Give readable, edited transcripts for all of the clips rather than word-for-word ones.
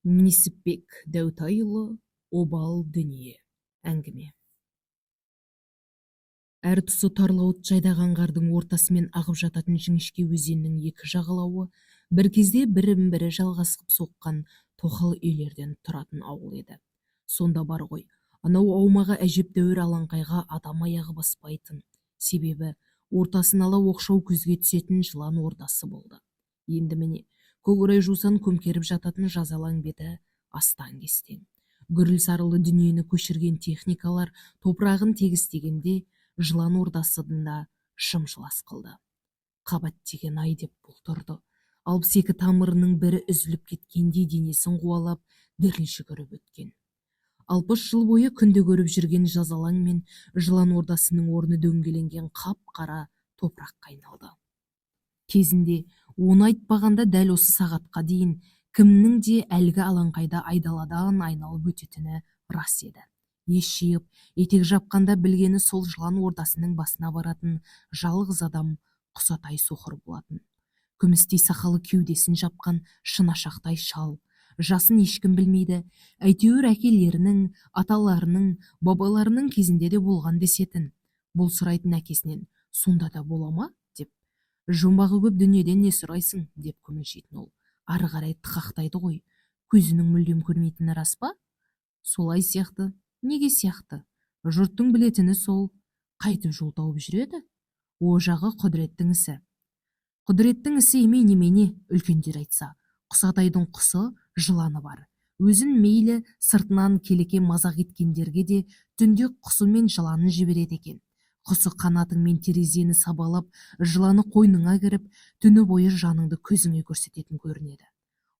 Несіпбек Дәутайұлы, «Обал дүние» әңгіме. Әр тұсы тарлауыт жайдақ аңғардың ортасымен ағып жататын жіңішке өзеннің екі жағалауы бір кезде бірін-бірі жалғасып соққан тоқал үйлерден тұратын ауыл еді. Сонда бар ғой, анау аумағы әжептәуір алаңқайға адам аяғы баспайтын. Себебі ортасын ала оқшау көзге түсетін жылан ордасы болды. Енді міне, көкорай жусан көмкеріп жататын жазалаң беті астаң-кестең. Гүріл-сарылы дүниені көшірген техникалар топырағын тегістегенде жылан ордасын да жым-жылас қылды. Қабат деген ай деп бұл тұрды. 62 тамырының бірі үзіліп кеткендей денесін қуалап, діріл жүгіріп өткен. 60 жыл бойы күнде көріп жүрген жазалаң мен жылан ордасының орны дөңгеленген қап-қара топыраққа айналды. Кезінде оны айтпағанда дәл осы сағатқа дейін кімнің де әлгі алаңқайда айдаладан айналып өтетіні рас еді. Ес жиып, етек жапқанда білгені сол жылан ордасының басына баратын жалғыз адам Құсатай соқыр болатын. Күмістей сақалы кеудесін жапқан шынашақтай шал. Жасын ешкім білмейді, әйтеуір әкелерінің, аталарының, бабаларының кезінде де болған десетін. Бұл сұрайтын әкесінен, сонда да бола ма? деп. Жұмбағы көп дүниеден не сұрайсың, деп күмілжитін ол. Ары қарай тықақтайды ғой. Көзінің мүлдем көрмейтіні рас па? Солай сияқты. Неге сияқты? Жұрттың білетіні сол. Қайтып жол тауып жүреді? О жағы құдіреттің ісі. Құдіреттің ісі емей немене, үлкендер айтса. Құсатайдың құсы, жыланы бар. Өзін мейлі сыртынан келеке мазақ еткендерге де түнде құсы мен жыланын жібереді екен. Құсы қанатыңмен терезені сабалап, жыланы қойныңа кіріп, түні бойы жаныңды көзіңе көрсететін көрінеді.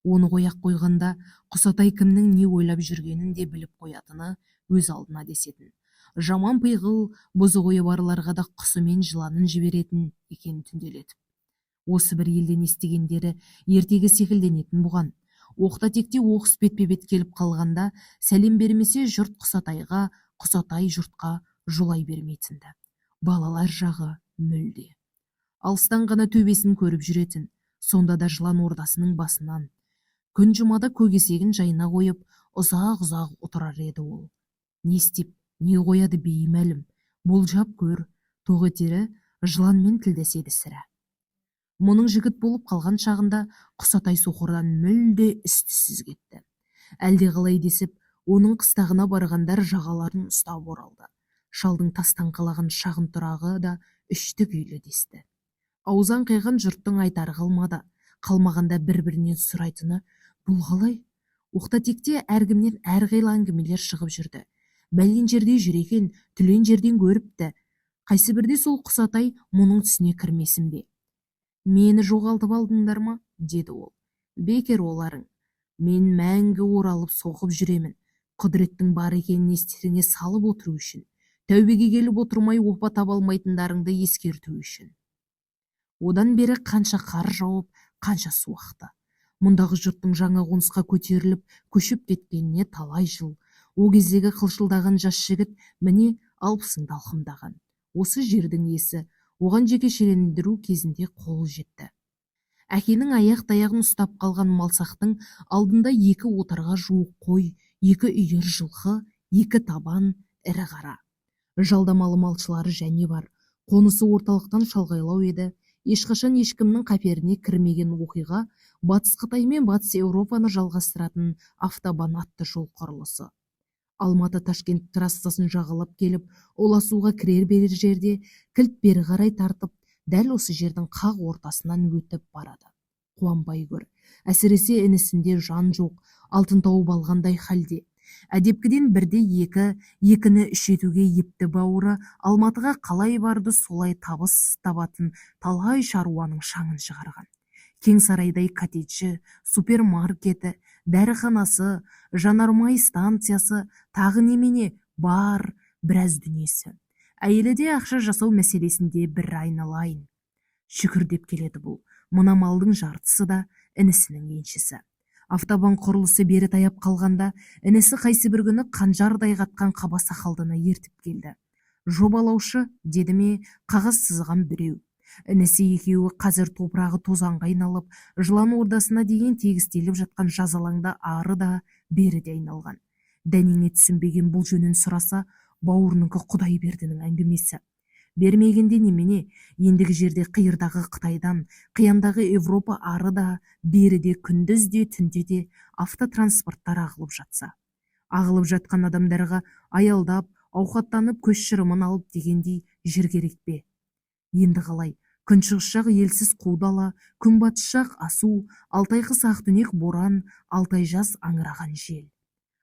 Оны қояқ қойғанда Құсатай кімнің не ойлап жүргенін де біліп қоятыны өз алдына десетін. Жаман пиғыл, бұзық ойы барларға да құсы мен жыланын жіберетін екен түнделетіп. Осы бір елден естігендері ертегі секілденетін бұған. Оқта-текте оқыс бетпе-бет келіп қалғанда сәлем бермесе жұрт Құсатайға, Құсатай жұртқа жолай бермейтінді. Балалар жағы мүлде. Алыстан ғана төбесін көріп жүретін, сонда да жылан ордасының басынан. Күн жұмада көк есегін жайына қойып, ұзақ-ұзақ отырар еді ол. Не істеп, не қояды беймәлім, болжап көр, тоқ етері жыланмен тілдеседі сірә. Мұның жігіт болып қалған шағында Құсатай соқырдан мүлде із-түссіз кетті. Әлде қалай десіп, оның қыстағына барғандар жағаларын ұстап оралды. Шалдың тастан қалаған шағын тұрағы да үшті күйлі десті. Аузы аңқиған жұрттың айтары қалмады. Қалмағанда бір-бірінен сұрайтыны бұл қалай? Оқта-текте әркімнен әрқилы әңгімелер шығып жүрді. Бәлен жерде жүр екен, түлен жерден көріпті. Қайсы бірде сол Құсатай мұның түсіне кірмесін бе? Мені жоғалтып алдыңдар ма? деді ол. Бекер оларың. Мен мәңгі оралып соғып жүремін. Құдіреттің бар екенін естеріңе салып отыру үшін. Тәубеге келіп отырмай опа таба алмайтындарыңды ескерту үшін. Одан бері қанша қар жауып, қанша су ақты. Мұндағы жұрттың жаңа қонысқа көтеріліп, көшіп кеткеніне талай жыл. О кездегі қылшылдаған жас жігіт міне 60-ыңды алқымдаған. Осы жердің иесі оған жекешелендіру кезінде қол жетті. Әкенің аяқ таяғын ұстап қалған малсақтың алдында 2 отарға жуық қой, 2 үйір жылқы, 2 табан ірі қара. Жалдамалы малшылары және бар. Қонысы орталықтан шалғайлау еді. Ешқашан ешкімнің қаперіне кірмеген оқиға Батыс Қытай мен Батыс Еуропаны жалғастыратын автобан атты жол құрылысы. Алматы Ташкент трассасын жағалап келіп, ұласуға кірер берер жерде кілт бері қарай тартып, дәл осы жердің қақ ортасынан өтіп барады. Қуанбай көр. Әсіресе інісінде жан жоқ, алтын тауып алғандай халде. Әдепкіден бірде екі, екіні үш етуге епті бауыры Алматыға қалай барды солай табыс табатын талай шаруаның шаңын шығарған. Кең сарайдай коттеджі, супермаркеті, дәріханасы, жанармай станциясы, тағы немене бар біраз дүниесі. Әйелі де ақша жасау мәселесінде бір айналайын. Шүкір деп келеді бұл. Мына малдың жартысы да інісінің еншісі. Автобан құрылысы бері таяп қалғанда, інісі қайсы бір күні қанжардай қатқан қаба сақалдыны ертіп келді. Жобалаушы, деді ме, қағаз сызған біреу. Інісі екеуі қазір топырағы тозаңға айналып, жылан ордасына дейін тегістеліп жатқан жазалаңда ары да, бері де айналған. Дәнеңе түсінбеген бұл жөнін сұраса, бауырыныкі Құдайбердінің әңгімесі. Бермегенде немене, ендігі жерде қиырдағы Қытайдан, қияндағы Европа ары да, бері де күндіз де, түнде де автотранспорттар ағылып жатса. Ағылып жатқан адамдарға аялдап, ауқаттанып, көз шырымын алып дегендей жер керек пе? Енді қалай, күншығыс жақ елсіз қу дала, күнбатыс жақ асу, 6 ай қыс ақ түнек боран, 6 ай жаз аңыраған жел.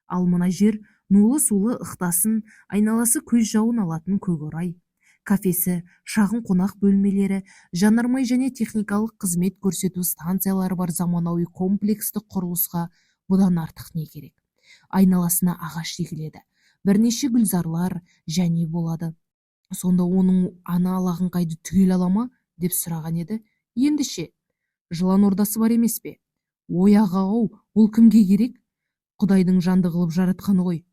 Ал мына жер нулы-сулы ықтасын, айналасы көз жауын алатын көкорай. Кафесі, шағын қонақ бөлмелері, жанармай және техникалық қызмет көрсету станциялары бар заманауи комплексті құрылысқа бұдан артық не керек? Айналасына ағаш егіледі. Бірнеше гүлзарлар және болады. Сонда оның ана алаңқайды түгел ала ма деп сұраған еді. Енді ше, жылан ордасы бар емес пе? Ой, аға-ау, ол кімге керек? Құдайдың жанды қылып жаратқаны ғой.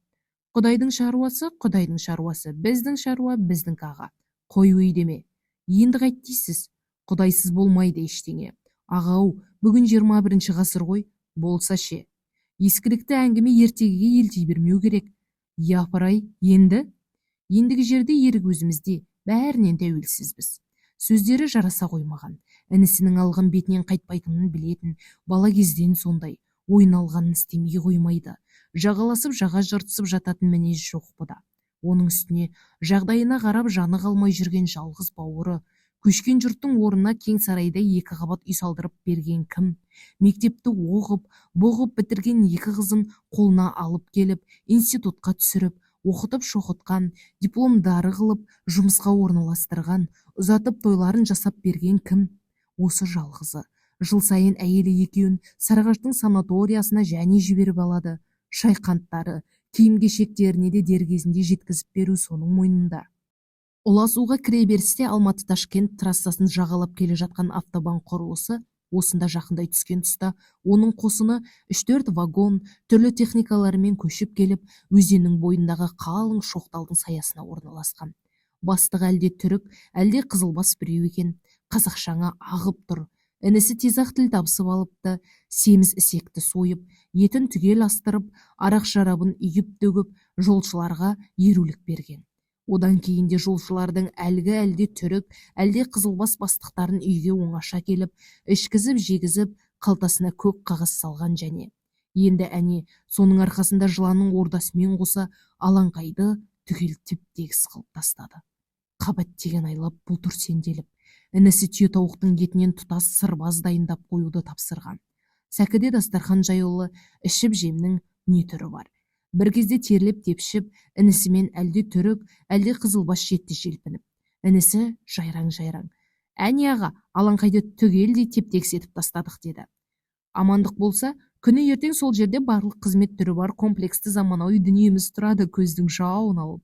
Құдайдың шаруасы, Құдайдың шаруасы, біздің шаруа біздікі аға. Қой өй деме. Енді қайт дейсіз? Құдайсыз болмайды ештеңе. Аға-ау, бүгін 21-ші ғасыр ғой, болса ше. Ескілікті әңгіме ертегіге елти бермеу керек. Япырай, енді? Ендігі жерде ерік өзімізде, бәрінен тәуелсізбіз. Сөздері жараса қоймаған. Інісінің алған бетінен қайтпайтынын білетін, бала кезден сондай, ойын алғанын істемей қоймайды. Жағаласып жаға жыртысып жататын мінез жоқ бұда. Оның үстіне жағдайына қарап жаны қалмай жүрген жалғыз бауыры, көшкен жұрттың орнына кең сарайда 2 қабат үй салдырып берген кім? Мектепті оқып, бұғып бітірген 2 қызын қолына алып келіп, институтқа түсіріп, оқытып шоқытқан, дипломдары қылып, жұмысқа орналастырған, ұзатып тойларын жасап берген кім? Осы жалғызы. Жыл сайын әйелі екеуін Сарыағаштың санаториясына және жіберіп алады. Шайқанттары, киім-кешектеріне де дер кезінде жеткізіп беру соның мойнында. Ұласуға кіре берісте Алматы-Ташкент трассасын жағалап келе жатқан автобан құрылысы осында жақындай түскен тұста оның қосыны 3-4 вагон түрлі техникаларымен көшіп келіп, өзеннің бойындағы қалың шоқталдың саясына орналасқан. Бастығы әлде түрік, әлде қызылбас біреу екен, қазақшаңа ағып тұр. Інісі тез-ақ тіл табысып алыпты, семіз ісекті сойып, етін түгел астырып, арақ шарабын үйіп төгіп, жолшыларға ерулік берген. Одан кейін де жолшылардың әлгі әлде түрік, әлде қызылбас бастықтарын үйге оңаша келіп, ішкізіп жегізіп, қалтасына көк қағаз салған және. Енді әне, соның арқасында жыланның ордасымен қоса алаңқайды түгел теп-тегіс қылып тастады. Қабат деген айлап бұл тұр сенделіп. Інісі түйе тауықтың етінен тұтас сырбаз дайындап қоюды тапсырған. Сәкіде дастархан жаюлы, ішіп жемнің не түрі бар. Бір кезде терлеп тепшіп, інісімен әлде түрік, әлде қызылбас жетті желпініп. Інісі жайраң-жайраң. Әне аға, алаңқайды түгелдей теп-тегіс етіп тастадық деді. Амандық болса, күні ертең сол жерде барлық қызмет түрі бар комплексті заманауи дүниеміз тұрады көздің жауын алып.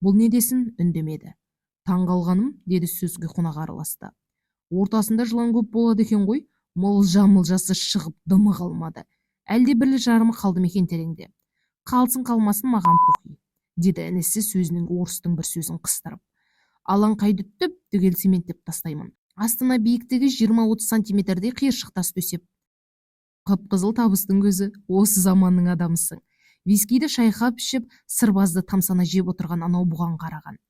Бұл не десін, үндемеді. Таң қалғаным, деді сөзге қонақ араласты. Ортасында жылан көп болады екен ғой, мылжа-мылжасы шығып дымы қалмады. Әлде бірлі-жарымы қалды ма екен тереңде. Қалсын қалмасын маған похи, деді інісі сөзінің орыстың бір сөзін қыстырып. Алаңқайды түп-түгел цементтеп тастаймын. Астына биіктігі 20-30 сантиметрдей қиыршық тас төсеп. Қып-қызыл табыстың көзі, осы заманның адамысың. Вискиді шайқап ішіп, сырбазды тамсана жеп отырған анау бұған қараған.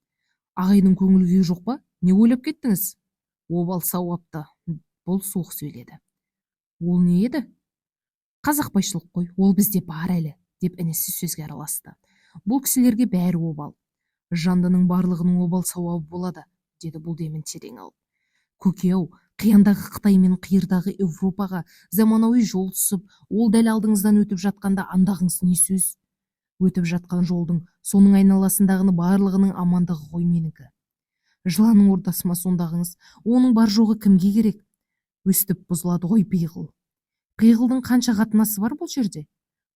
Ағайдың көңіл күйі жоқ па? Не ойлап кеттіңіз? Обал сауапты, бұл суық сөйледі. Ол не еді? Қазақбайшылық қой, ол бізде бар әлі, деп інісі сөзге араласты. Бұл кісілерге бәрі обал. Жандының барлығының обал сауабы болады, деді бұл демін терең алып. Көке-ау, қияндағы Қытай мен қиырдағы Европаға заманауи жол түсіп, ол дәл алдыңыздан өтіп жатқанда андағыңыз не сөз? Өтіп жатқан жолдың, соның айналасындағыны барлығының амандығы ғой менікі. Жыланның ордасы ма сондағыңыз, оның бар жоғы кімге керек? Өстіп бұзылады ғой пиғыл. Пиғылдың қанша қатынасы бар бұл жерде?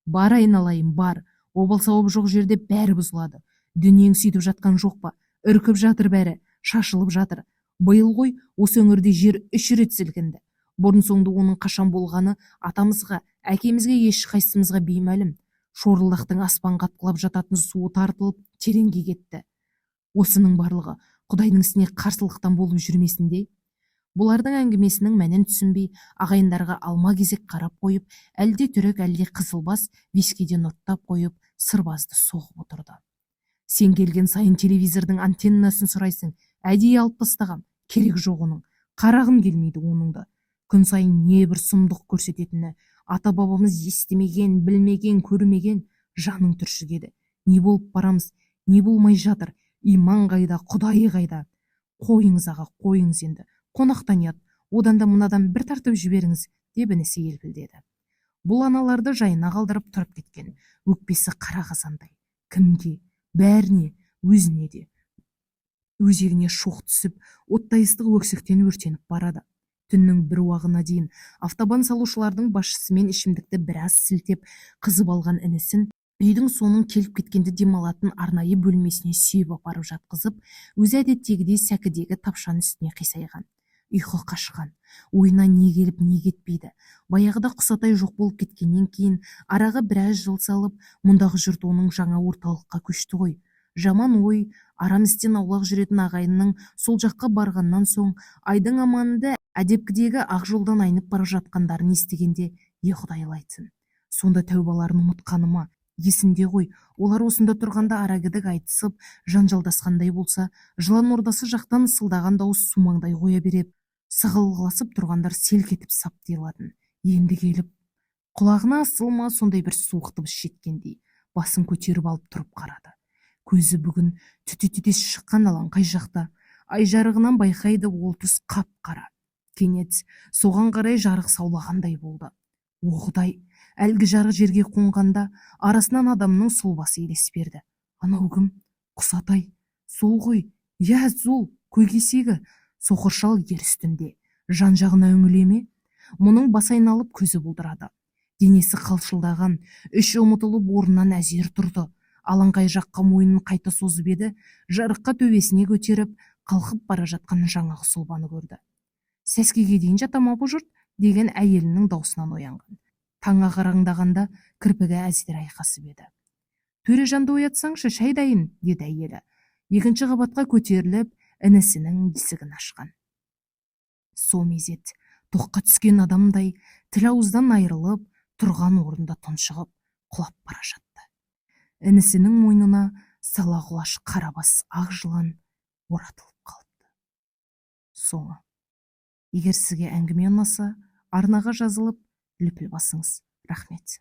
Бар айналайын, бар. Обал сауап жоқ жерде бәрі бұзылады. Дүниең сөйтіп жатқан жоқ па? Үркіп жатыр бәрі, шашылып жатыр. Биыл ғой осы өңірде жер 3 рет сілкінді. Бұрын соңды оның қашан болғаны атамызға, әкемізге ешқайсымызға беймәлім. Шорылдақтың аспанға атқылап жататын суы тартылып тереңге кетті. Осының барлығы Құдайдың ісіне қарсылықтан болып жүрмесін де. Бұлардың әңгімесінің мәнін түсінбей, ағайындарға алма-кезек қарап қойып, әлде түрік, әлде қызылбас вискиден ұрттап қойып, сырбазды соғып отырды. Сен келген сайын телевизордың антеннасын сұрайсың, әдейі алып тастағам, керек жоқ оның, қарағым келмейді оныңды. Күн сайын не бір сұмдық көрсететіні, ата-бабамыз естімеген, білмеген, көрмеген, жаның түршігеді. Не болып барамыз, не болмай жатыр, иман қайда, құдай қайда? Қойыңыз, аға, қойыңыз енді, қонақтан ұят, одан да мынадан бір тартып жіберіңіз, деп інісі елпілдеді. Бұл аналарды жайына қалдырып тұрып кеткен, өкпесі қара қазандай. Кімге? Бәріне, өзіне де. Өзегіне шоқ түсіп, оттай ыстық өксіктен өртеніп барады. Түннің бір уағына дейін автобан салушылардың басшысымен ішімдікті біраз сілтеп, қызып алған інісін үйдің соның келіп кеткенде демалатын арнайы бөлмесіне сүйеп апарып жатқызып, өзі әдеттегідей сәкідегі тапшан үстіне қисайған. Ұйқы қашқан. Ойына не келіп, не кетпейді. Баяғыда Құсатай жоқ болып кеткеннен кейін араға біраз жыл салып, мұндағы жұрт оның жаңа орталыққа көшті ғой. Жаман ой, арам істен аулақ жүретін ағайынның сол жаққа барғаннан соң айдың аманында әдепкідегі ақ жолдан айнып бара жатқандарын естігенде, е, құдайлайтын. Сонда тәубаларын ұмытқаны ма? Есінде ғой, олар осында тұрғанда арагідік айтысып, жанжалдасқандай болса, жылан ордасы жақтан ысылдаған дауыс сумаңдай қоя беріп, сығылғыласып тұрғандар селк етіп сап тыйылатын. Енді келіп, құлағына ысыл ма, сондай бір суық дыбыс жеткендей, басын көтеріп алып тұрып қарады. Көзі бүгін түтететес шыққан алаңқай жақта. Ай жарығынан байқайды, ол түс қап-қара. Кенет соған қарай жарық саулағандай болды. О, Құдай, әлгі жарық жерге қонғанда арасынан адамның сұлбасы елес берді. Анау кім? Құсатай. Сол ғой. Иә, сол, көкесегі. Соқыр шал ер үстінде. Жан-жағына үңіле ме? Мұның басы айналып, көзі бұлдырады. Денесі қалшылдаған, іші ұмытылып орнынан әзер тұрды. Алаңқай жаққа мойнын қайта созып еді, жарыққа төбесіне көтеріп, қалқып бара жатқан жаңағы сұлбаны көрді. Сәскеге дейін жата ма бұ жұрт, деген әйелінің даусынан оянған. Таң ағараңдағанда кірпігі әзер айқасып еді. Төрежанды оятсаңшы, шай дайын, деді әйелі. Екінші қабатқа көтеріліп, інісінің есігін ашқан. Со мезет тоққа түскен адамдай тіл ауыздан айырылып, тұрған орнында тұншығып, құлап бара жатты. Інісінің мойнына сала құлаш қарабас ақ жылан оратылып қалыпты. Соңы. Егер сізге әңгіме ұнаса, арнаға жазылып, лүпіл басыңыз. Рахмет.